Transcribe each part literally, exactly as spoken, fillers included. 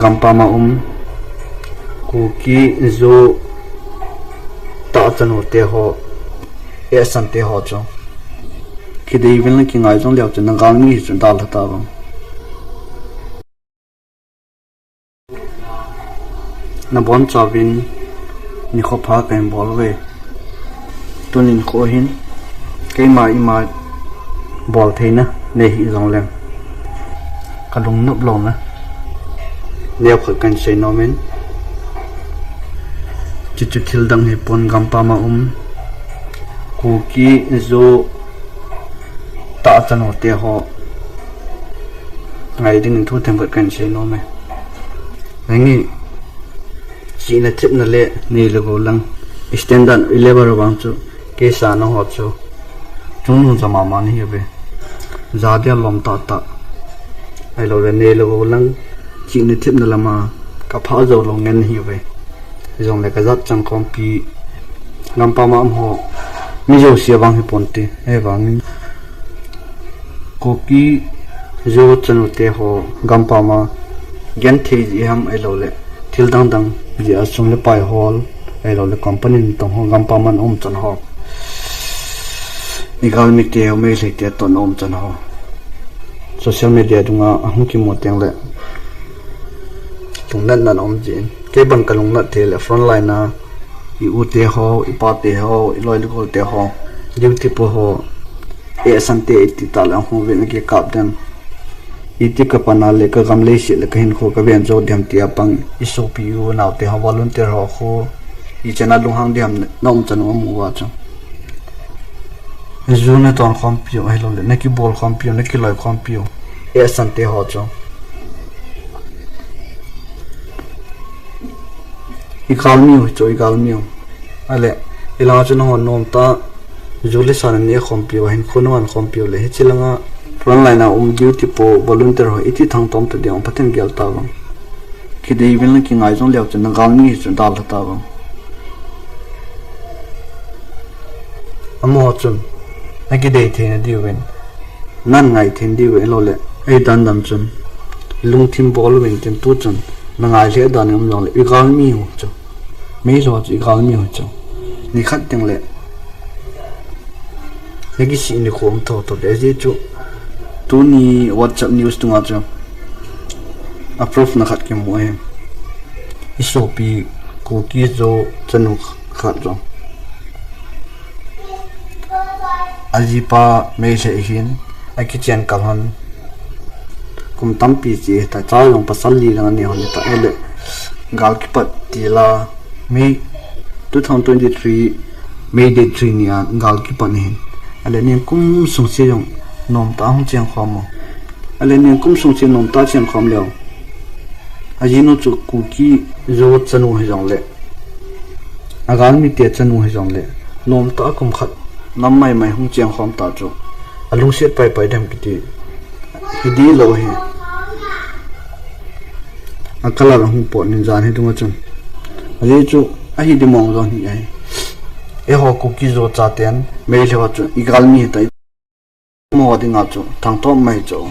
Gampam a um Kuki, Zo, Tah chanu te ho, Esan te ho chu kidei uvin lang, kingai jong leu chun, na galmi hi chu dalha ta vang. Nabonchauvin nikho pha kahin bol uve. Tuni nikho hin keima ima bol theina nei hih jongleng, kalung nop louna neokhat kahin sei nom in, chuchu thil dang hipon, gampam a um Kuki, Zo, Tah chanu te ho ngai dingin thu themkhat kahin sei nom e. Nangni chihna thepna le nei le gou lang, standard level vang chu keisa na ho chu chungnung ja mama nahiuve. Ja dia lom tahtah, ahiloule nei le gou lang, chihna thepna lama kapha jou lou ngen nahiuve. Hijongle kajat chang khompi, gampam a um ho mi jouse vang hiponte, ahivangin Kuki, Zo chanu te ho gampam a genthei jeh ham ahiloule thil dangdang jeh a sum le pai hol, ahiloule company natong ho gampam a na um chan ho, igalmite ho, Meitei te toh na um chan ho, social media dunga ahung kimu tengle lungnatna na um jin. Kei bang kalungnat thei le frontline a i u te ho, i pa te ho, i loi le gol te ho, duty po ho, Esan te iti tah le ahung uvin akikap dem, iti kapan a le kagam leiset le kahinkho kaven jou dem tia pang i sopi i u nao te ho, volunteer ho khu ichan a lunghang dem na um chan u amu uva chu, ju naton khompiu ahiloule nakibol khompiu, nakiloi khompiu, Esan te ho chu igalmiu hichu, igalmiu. Ale, ilanga chu nangho nomtah a ju le sa naneh khompiu, ahinkho naman khompiu le hiche langa frontline a um duty po, volunteer ho iti thangtom ta diu, Pathen gel tavang. Kidei uvin lang, kingai jong leu chun na galmi hi chu dalha tavang. Amaho chun nakidei theina diuvin, nan ngai theina diuvin ahiloule, ahi dan dan chun lungthim bol uvin tin, tu chun na ngai lheh dan um jongle igalmiu chu, Meitei ho chu igalmiu chu, nikhat tengle nakisih nikho um thotho ding. Ajeh chu tuni WhatsApp news dunga chu a proof na khat kimu ahi. I sopi Kuki Zo chanu khat jong ajipa Meitei hin akichen kal hon, kum tampi che ta, cha jong pasal li lang anei hon ta, ahile gal kipat tila, May two thousand twenty-three, May date three nia gal kipat ahin. Ale nikum sung che jong nomtah a hung chengkhom u. Ale nikum sung che nomtah a chengkhom leu, ajinu chu Kuki Zo chanu hijongle, agalmite chanu hijongle, nomtah a kum khat nam maimai hung chengkhom ta chu alungset paipai dem kiti hi dihlou ahi. A color ahung pot in jan hi dunga chun, ajeh chu ahi dimong jong hi ahi. Eiho Kuki Zo chaten Meitei ho chu igalmi hita, amaho dinga chu thangtom mai chu.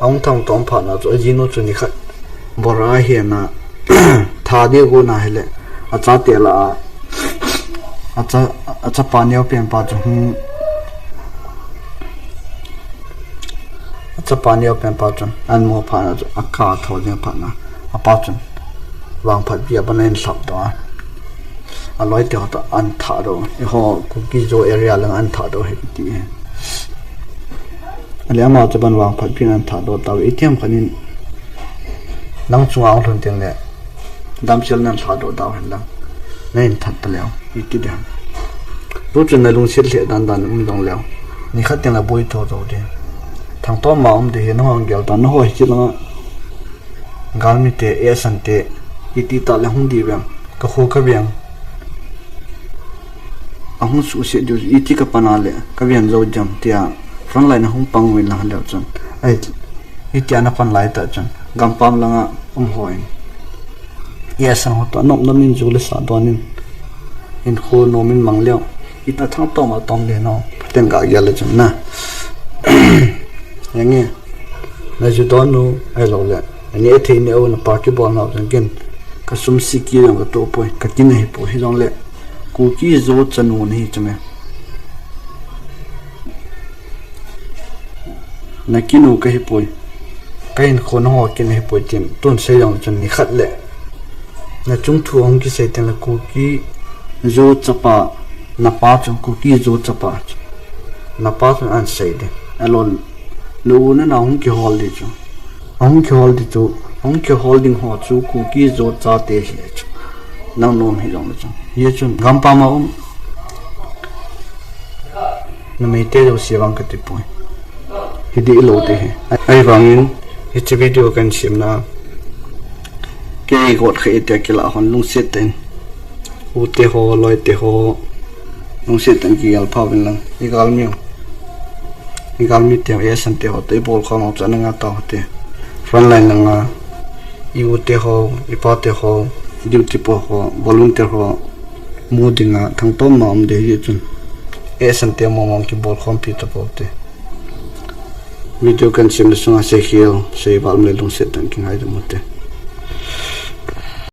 Ahung thangtom phatna chu ajinu chu nikhat bora ahena, tha ding agona hile, achate lah a, acha, achapa neopenpa chu hung, achapa neopenpa chun ahin mu phatna chu aka tho ding phatna, apa chun vangphatpi a pat ahin lhapdoh a, aloite ho toh ahin thahdoh, eiho Kuki Zo area lang ahin thahdoh ahi kiti ahi. Ale ama chu ban vangphatpi in ahin thahdoh tauve, itiham khat in nang chunga ahung lhun tengle damsel nan lhahdoh tau hen lang, nahin that taleu iti ding ham. Tu chun nalungset lheh dan dan um jongleu, nikhat tengle boi thotho ding. Thangtom ma um ding hi nahon gel tan, nangho hiche langa galmite, Esan te iti tah le hung diu vem, kakho kaveng ahung suhset diu, iti kapan a le kaven jou diam tia frontline a hung pang uvin lang leu chun, ai, itia napan laitah chun gampam langa umho in Esan ho toh nopnom in ju le sa don in, hinkho nom in mang leu, ita thangtom a tom le no, Pathen gagel le chun na, henge, naju don u ahiloule Ani athei ni o na pa kibol nau chun ken. Kasum siki jong katoh poi, kakin ahipoi, hijongle Kuki Zo chanu nahi chu me. Nakin u kahipoi. Kahinkho naho kin ahipoi tin tun sei jong chun nikhat le nachung thu ahung kisei tin le Kuki Zo chapa, napa chu Kuki Zo chapa chu. Napa chu ahin sei de. Alon, nu nana hung kihol di chu. Ahung kihol di chu, ahung kihol ding ho chu Kuki Zo chate hi chu. Nang nom hijongle chu. Hichun gampam a um numeite jouse vang katipoi. Hidih lou te hi. Ahivangin, hiche video kahin semna, kei got kha e tia kilah hon lungset tah in, ute ho, loite ho, lungset tah in kigel pha uvin lang. Igalmi u, igalmi te, isan te ho toh ibol khom u chu ana ngah tau hite. Frontline langa i ute ho, ipate ho, duty po ho, volunteer ho mu dinga thangtom ma um ding ahi chun, isan te mong mong kibol khompi tapou te. Video kahin semna sunga seikhel, seival um le lungset tah in kingai diu hite.